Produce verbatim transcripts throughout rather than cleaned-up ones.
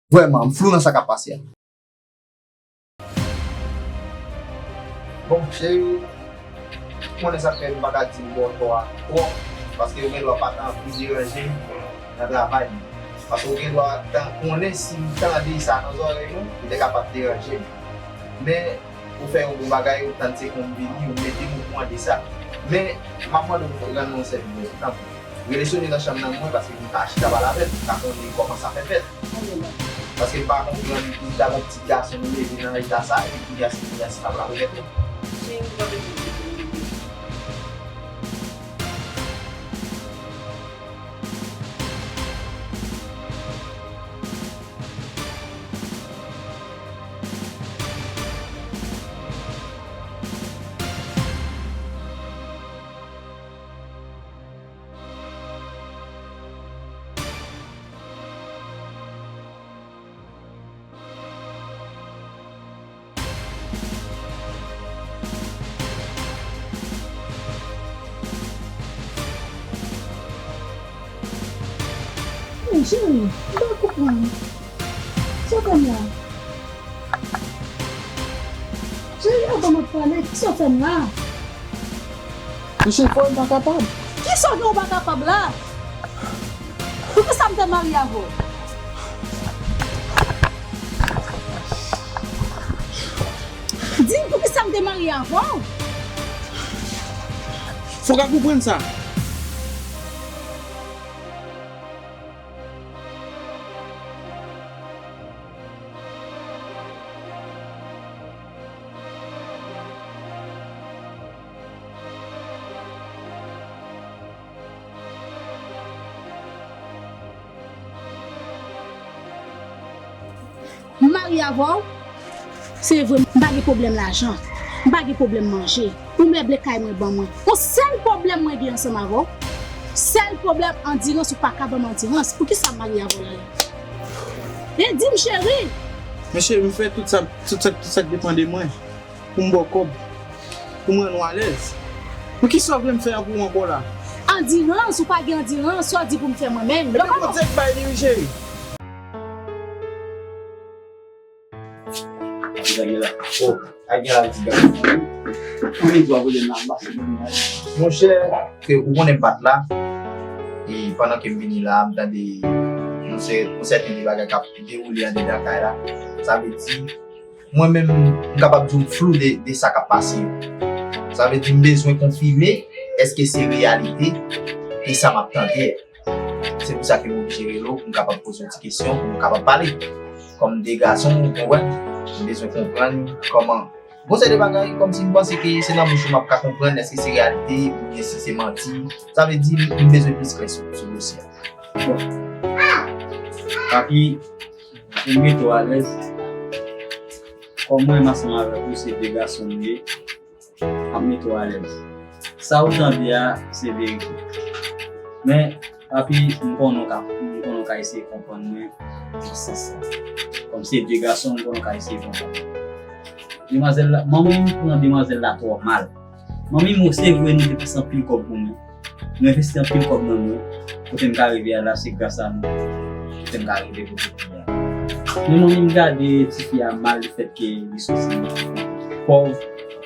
Vrèman, m flou nan sa k ap pase a. Bon, cheri, ou konnen sa k fè m pa ka di m ba w tò a twòp, paske ou gen dwa pa ta anvi deranje m nan travay mwen. Paske ou gen dwa ta konnen si m tande sa nan zòrèy mwen, li te ka pa t deranje m. Men, ou fè yon bon bagay, ou tann se kon m vini, ou mete m okouran de sa. Men, m ap mande w rann mwen yon sèvis, tanpri. Rele Sony nan chanm nan mwen, paske m ka chita pale avè l, m ka konnen kòman sa fè fèt. Paske m pa konprann pou ta gon ti gason nou leve nan eta sa, epi kounye a se kounye a se n ap lave tèt nou. Hey, cheri, m pa konprann. Sa w fè m la? Cheri, avan m ap pale, kisa w fè m la? Michel, fò m pa kapab. Kisa w gen w pa kapab la? Poukisa m te marye avè w? Di m poukisa m te marye avè w? Fò w ka konprann sa. M marye avè w, se vre, m pa gen pwoblèm lajan, m pa gen pwoblèm manje, ou meble kay mwen ban mwen. Yon sèl pwoblèm mwen gen ansanm avè w, sèl pwoblèm andirans, ou pa ka ban m andirans. Poukisa m marye avè w la? E di m, cheri! Mesye, m fè tout sa, tout sa, tout sa k depann de mwen pou m ba w kòb, pou m rann ou alèz. Poukisa w vle m fè a pou ou ankò la? Andirans, ou pa gen andirans, sa w di pou m fè mwen menm? Ebyen, Bondye k bay li wi, cheri. Monchè, ke ou konnen m pa t la, e pandan ke m vini la, m tande yon sè-, yon sèten de bagay k ap dewoule andedan kay la. Sa vle di, mwen menm, m kapab di w m flou de, de sa k ap pase yo. Sa vle di, m bezwen konfime, èske se reyalite, e sa m ap tande a. Se pou sa ke m oblije rele w pou m kapab poze w ti kesyon, pou nou kapab pale. Kòm de gason, ou konprann, m bezwen konprann kòman. Gon seri de bagay, kòmsi m panse ke se nan bouch ou m ap ka konprann èske se reyalite oubyen si se manti. Sa vle di, m bezwen plis klè sou, sou dosye a. Bon. Papi, pou m mete w alèz, kòm mwen menm ansanm avèk ou, se de gason nou ye. M ap mete w alèz. Sa ou tande a, se verite. Men, papi, m konnen w ka, m konnen w ka eseye konprann mwen nan sans sa. Kòm se de gason, m konnen w ka eseye konprann mwen. Demwazèl la, manmi m pran demwazèl la twò mal. Manmi m, se vre, nou te pase anpil kòb pou mwen. Nou envesti anpil kòb nan nou. Kote m ka rive a la, se gras a nou. Kote m ka rive kote m ye a. Men manmi m gade tifi a mal lefètke li soti pòv,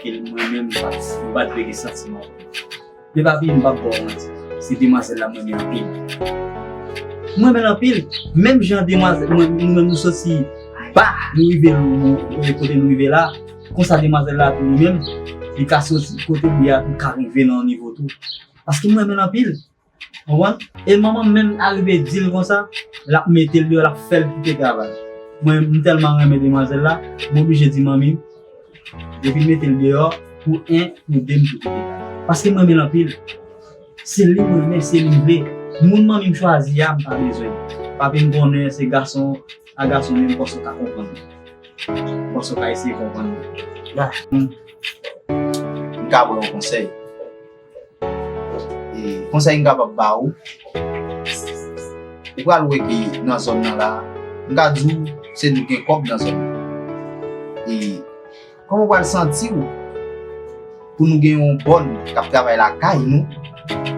ke mwen menm m pa t, m pa t vle gen santiman pou li. Men papi, m p ap ba w manti. Se demwazèl la m renmen anpil. M renmen l anpil. Menm jan demwazèl, mwen, nou menm nou soti ba, nou rive lo, kote nou rive la. Konsa demwazèl la tou li menm, li ka soti kote li ye a, li ka rive nan yon nivo tou. Paske m renmen l anpil. Konprann? E manman m menm arive di l konsa, l ap mete l deyò, l ap fè l kite travay. Mwen, m tèlman renmen demwazèl la, m oblije di manmi m, depi l mete l deyò, pou en, pou de, m tou kite travay. Paske m renmen l anpil. Se li m renmen, se li m vle. Moun manmi m chwazi a, m pa bezwen. Papi m konnen se gason a gason, men m panse w ka konprann. Bon, sa w ka eseye konprann mwen. M ka ba w yon konsèy. E konsèy m kapab ba ou, ou pral wè ke nan zòn nan la, m ka di w, se nou gen kòb nan zòn nan. E kòman w pral santi w pou nou gen yon bòn k ap travay lakay nou,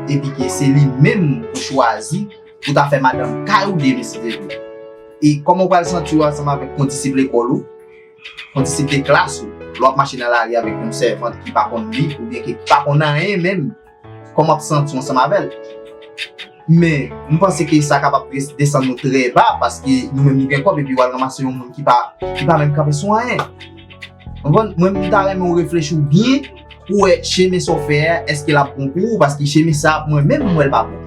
epi ke se li menm ou chwazi pou ta fè madanm kay ou demen si Dye vle. E kòman w pral santi w ansanm avèk kondisip lekòl ou, kondisip de klas ou, lè w ap mache nan lari avèk yon sèvant ki pa konn li oubyen ki pa konn anyen menm? Kòman w ap santi w ansanm avè l? Men, m panse ke sa kapab res-, desann nou trè ba, paske nou menm nou gen kòb, epi w al ranmase yon moun ki pa, ki pa menm kanpe sou anyen. Ou konprann? Mwen, m ta renmen w reflechi w byen pou w wè chemen sa w fè a, èske l ap bon pou ou, paske chemen sa a, mwen menm, m wè l pa bon.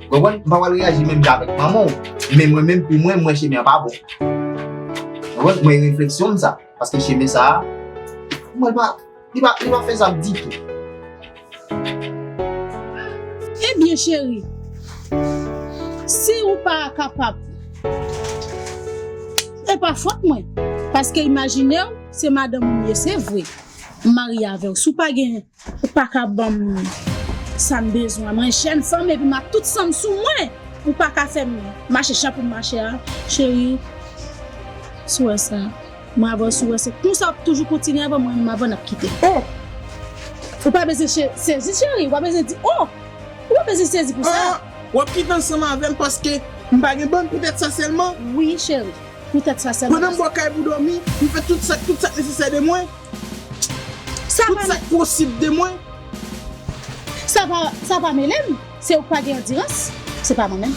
Ou konprann? M pa pral reyaji menm jan avèk manman w, men mwen menm, pou mwen, m wè chemen an pa bon. Ou konprann? Mwen, refleksyon m sa, paske chemen sa a, m wè l pa, li pa, li pa fezab ditou. Ebyen, cheri, si ou pa kapab, e pa fòt mwen. Paske imajine w, se madanm ou m ye, se vre. M marye avè w. Si w pa gen, ou pa ka ban m sa m bezwen. Mwen jèn fanm epi m ak tout san m sou mwen. Ou pa ka fè m mache jan pou m mache a. Cheri, si w wè sa. Mwen avè w, si w wè se konsa w ap toujou kontinye avè mwen, mwen avè w n ap kite. Oh! Ou pa bezwen che-, sezi, cheri. Ou pa bezwen di, oh! Ou pa bezwen sezi pou sa. Ah! W ap kite ansanm avè m paske m pa gen bann poutèt sa sèlman? Wi, cheri. Poutèt sa sèlman. Pandan m bò kay pou dòmi, m fè tout sa, tout sa k nesesè de mwen. Sa tout pa sa k posib de mwen. Sa pa, sa pa mele m. Se ou k pa gen andirans. Se pa mwen menm.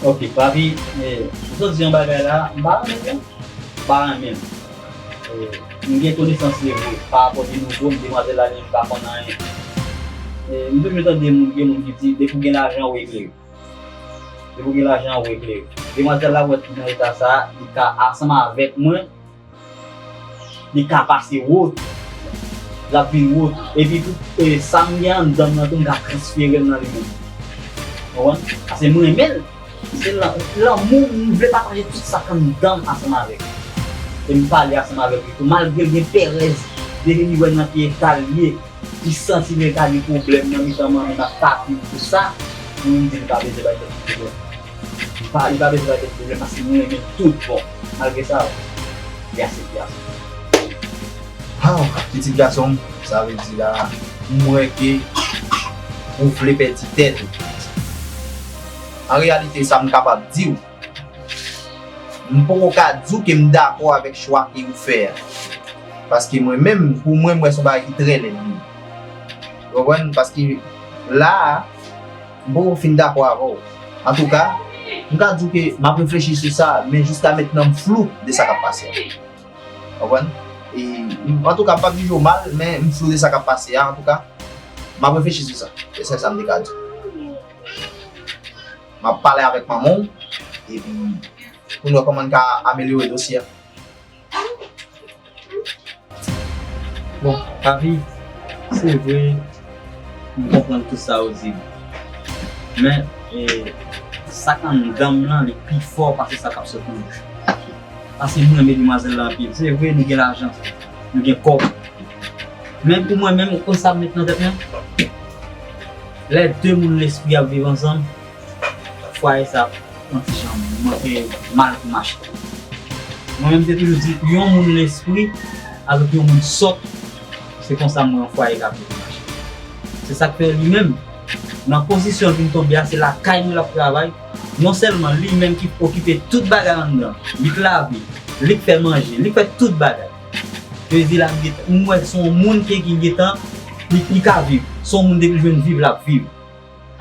Ok, papi, eh, m sot di yon bagay la, m pa renmen l, m pa renmen l. Eh, m gen konesans li vre, pa rapò de nouvo, m demwazèl la li menm pa konn anyen. Eh, m toujou tande moun, gen moun ki di, depi w gen lajan, ou eklere. Depi w gen lajan, ou eklere. Demwazèl la, ou wè nan eta sa a, li ka ansanm avèk mwen, li ka pase wot. L ap vin wot. Epi tou, e, sa m gen anndan m nan tou, m ka transfere l nan li menm. Ou konprann? Paske m renmen l. Se lan-, lanmou, m vle pataje tout sa k anndan m ansanm avèk li. E m pale ansanm avèk li tou. Malgre l gen pèrèz, depi li wè nan ki eta l ye, li santi li ka gen pwoblèm nan mitan manmi m ak papi m pou sa, mwen m di li pa bezwen bay tèt li pwoblèm. Li pa, li pa bezwen bay tèt li pwoblèm paske mwen renmen l tout bon. Malgre sa, li aksepte a. Ah, pitit gason m, sa vle di la, m wè ke ou vle pèdi tèt ou. An reyalite, sa m kapab di w, m poko ka di w ke m dakò avèk chwa ke ou fè a. Paske mwen menm, pou mwen, m wè se yon bagay ki trè lèd li ye. Ou konprann? Paske la a, m poko fin dakò avè w. Antouka, m ka di w ke m ap reflechi sou sa, men jiska mentnan m flou de sa k ap pase a. Ou konprann? E, m, antouka, m p ap jije w mal, men m flou de sa k ap pase a, antouka, m ap reflechi sou sa. Se sèl sa m te ka di w. M ap pale avèk manman w, epi pou n wè kòman n ka amelyore dosye a. Bon, papi, se vre, m konprann tout sa ou di m. Men, e, sa k anndan m nan, li pi fò pase sa k ap sot nan bouch. Paske m renmen demwazèl la anpil. Se vre, nou gen lajan, nou gen kòb. Men pou mwen menm, ou konn sa m met nan tèt mwen? Lè de moun lespri ap viv ansanm, fwaye sa ap yon ti jan manke mal pou mache. Mwen menm, m te toujou di, yon moun lespri avèk yon moun sòt, se konsa m wè yon fwaye ka toujou mache. Se sa k fè li menm, nan pozisyon l vin tonbe a, se lakay mwen l ap travay. Non sèlman li menm ki okipe tout bagay anndan, li k lave, li k fè manje, li k fè tout bagay. Yo di la, m gentan, m wè se yon moun ke ki gentan, li, li ka viv. Se yon moun depi l jwenn viv, l ap viv.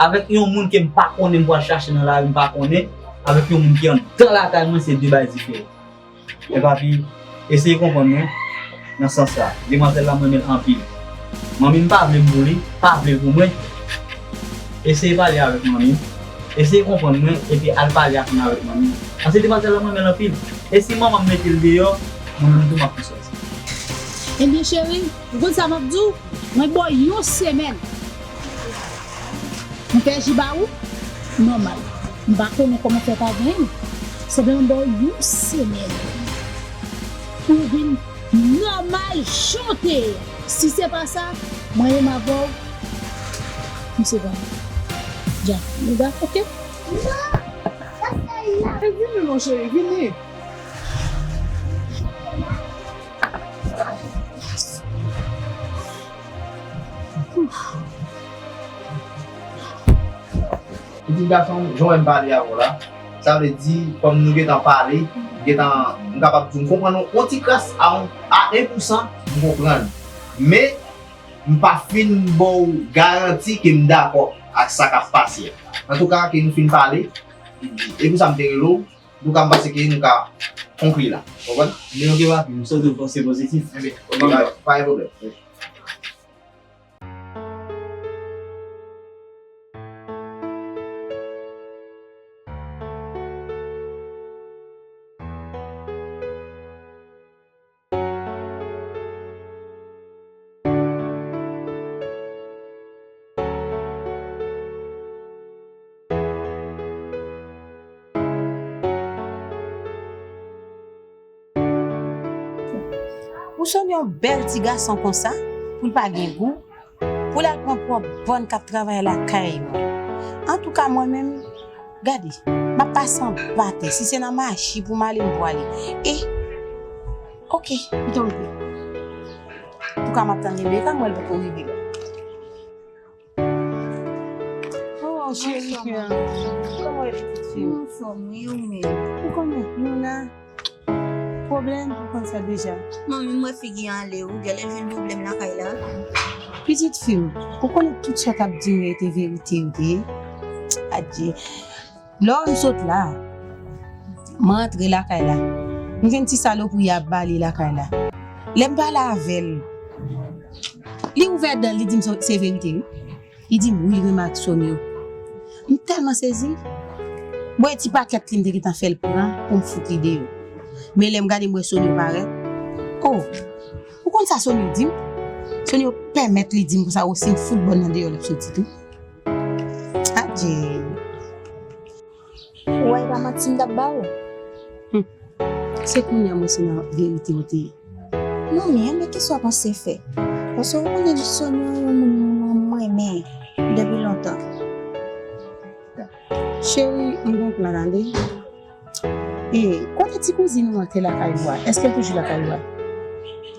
Avèk yon moun ke m pa konnen, m pral chache nan lari, m pa konnen, avèk yon moun ki anndan lakay mwen, se de bagay diferan. Men papi, eseye konprann mwen nan sans sa. Demwazèl la, m renmen l anpil. Manmi m pa vle m pou li, pa vle l pou mwen. Eseye pale avèk manmi m. Eseye konprann mwen, epi al pale ansanm avèk manmi m. Paske demwazèl la, m renmen l anpil. E si manman m mete l deyò, mwen menm tou, m ap tou sòti. Ebyen, cheri, ou konn sa m ap di w? Mwen ba w yon semèn. M fè ji ba ou? Nòmal. M pa konnen kòman fè pa genyen. Senpleman m ba w yon semèn pou w vin nòmal jan w te ye. Si se pa sa, mwen menm avè w, m se pa w. Dja, nou dakò, oke? E vini non, cheri, vini. Ti gason, jan w wè m pale avè w la, sa vle di, kòm nou gentan pale, m gentan, m kapab di w, m konprann ou yon ti kras a yon, a en pou san, m konprann. Men, m pa fin ba w garanti ke m dakò ak sa k ap pase a. Antouka, ke nou fin pale, e pou sa m te rele w, antouka, m panse ke nou ka konkli la. Konprann? Men ok, papi, m swete w panse pozitif. Enben, ok, pa, pa gen pwoblèm. Ou sonje yon bèl ti gason konsa, pou l pa gen gou, pou l al pran pwòp bòn k ap travay lakay mwen. Antouka, mwen menm, gade, m ap pase anba tè. Si se nan machi pou m ale, m pwale. E, oke, m tonbe. Antouka, m ap tann li, men kan m wè l poko rive la. Oh, cheri, kòman w ye, pitit fi m? Mwen anfòm, wi, ou menm? Ou konnen, nou la. Pwoblèm, ou konn sa deja. Manmi, m wè figi an ale, wi, gèlè jwenn pwoblèm lakay la. Pitit fi m, ou konnen tout sa w t ap di m yo, e te verite yo te ye? Adye. Lè m sot la, m rantre lakay la. M jwenn ti salopri a bale lakay la. Lè m pale avè l, li ouvè dan l, li di m se, se verite, wi. Li di m, wi, l renmen ak Sonyo. M tèlman sezi. Bon, e ti pakèt li m te gentan fè l pran pou m fout li deyò. Men lè m gade, m wè Sonyo parèt. Oh, ou konn sa Sonyo di m? Sonyo pèmèt li di m konsa, o, si m fout bòn nan deyò, l ap soti tou. Adje. Ou wè, e pa manti m t ap ba ou. Hmm. Se kounye a m wè se nan verite ou te ye. Manmi, enben kisa w panse fè? Paske ou konnen Sonyo yon moun mwen renmen depi lontan. Cheri, m gen yon plan, tande. E, kote ti kouzin ou an te lakay ou a? Èske l toujou lakay ou a?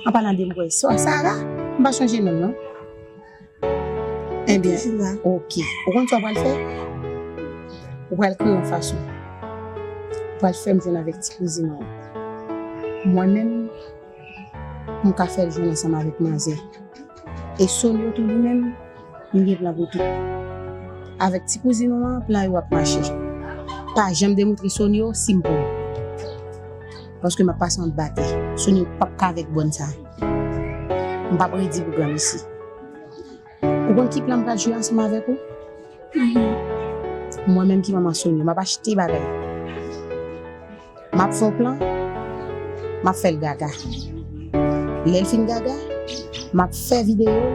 An palan de m kwè, Sa-, Sara? M pa chonje non l, non. Ebyen, toujou la. Oke. Ou konn sa w pral fè? Ou pral kreye yon fason. Ou pral fè m jwenn avèk ti kouzin ou an. Mwen menm, m ka fè l jwenn ansanm avèk manzè. E Sonyo tou li menm, m gen plan pou tout. Avèk ti kouzin ou an, plan yo ap mache. Pa janm demontre Sonyo si m pou ou. Paske m ap pase anba tè. Sonyo p ap ka avèk bòn sa. M p ap redi pou granmesi. Ou konn ki plan m pral jwe ansanm avèk ou? Mwen menm ki manman Sonyo, m ap achte bagay. M ap fè yon plan, m ap fè l gaga. Lè l fin gaga, m ap fè videyo,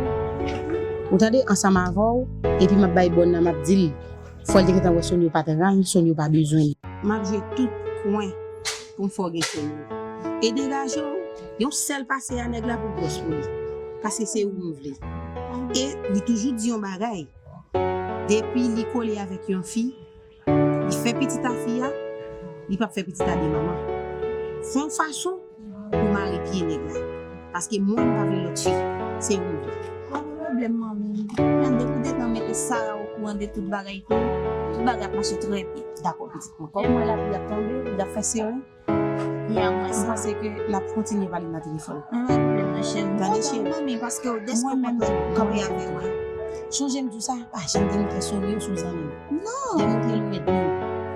ou tande, ansanm avè w, epi m ap bay bòn nan, m ap di l, fò l te gentan wè Sonyo pa t rann, Sonyo pa bezwen l. M ap jwe tout kwen pou m fè w gen Sonyo. E degaje w, yon sèl pase a nèg la pou gwòs pou li. Paske se ou m vle. E li toujou di yon bagay. Depi li kole avèk yon fi, li fè pitit a fi a, li p ap fè pitit a de manman. Fè yon fason pou mare pye nèg la. Paske mwen, m pa vle lòt fi. Se ou m vle. Pa gen pwoblèm, manmi. Mwen depi detan mete Sara okouran de tout bagay tou, tout bagay ap mache trè byen. Dakò, pitit mwen. Kòm mwen lapli ap tonbe, li ap fè seren. Ya, mwen sa. M panse ke n ap kontinye pale nan telefòn. Mwen pa gen pwoblèm non, cheri. Tande, cheri. Mwen kontan, manmi, paske w deske w kontan kanpe avè mwen. Chonje m di w sa, pa janm demontre Sonyo sou zanmi m. Non. Demontre l ou ènmi m.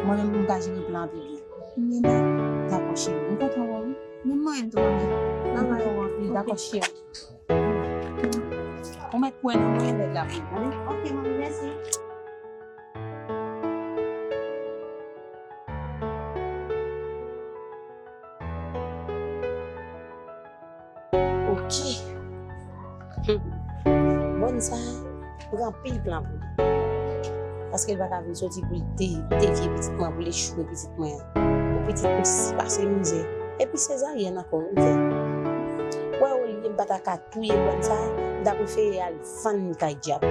Mwen menm, m ka jere plan an pi byen. Nina. Dakò, cheri. M kontan wè w, wi. Men mwen menm tou, manmi. M kontan wè w anpil. Dakò, cheri. Ou mèt kwè nan mwen, nèg la pou ou, tande? Ok, manmi, mèsi. Ok. Hmm. Bòn sa, m gen anpil plan pou li. Paske l pa ka vin soti pou l de-, devye pitit mwen, pou l echwe pitit mwen an. Pou pitit mwen si pase mizè. Epi sezaryèn ankò, wi, m fè. Wè, olye m pa ta ka touye bòn sa, m ta prefere al vann li kay dyab.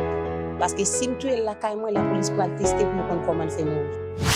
Paske si m touye l lakay mwen, lapolis pral teste pou yo konn kòman l fè mouri.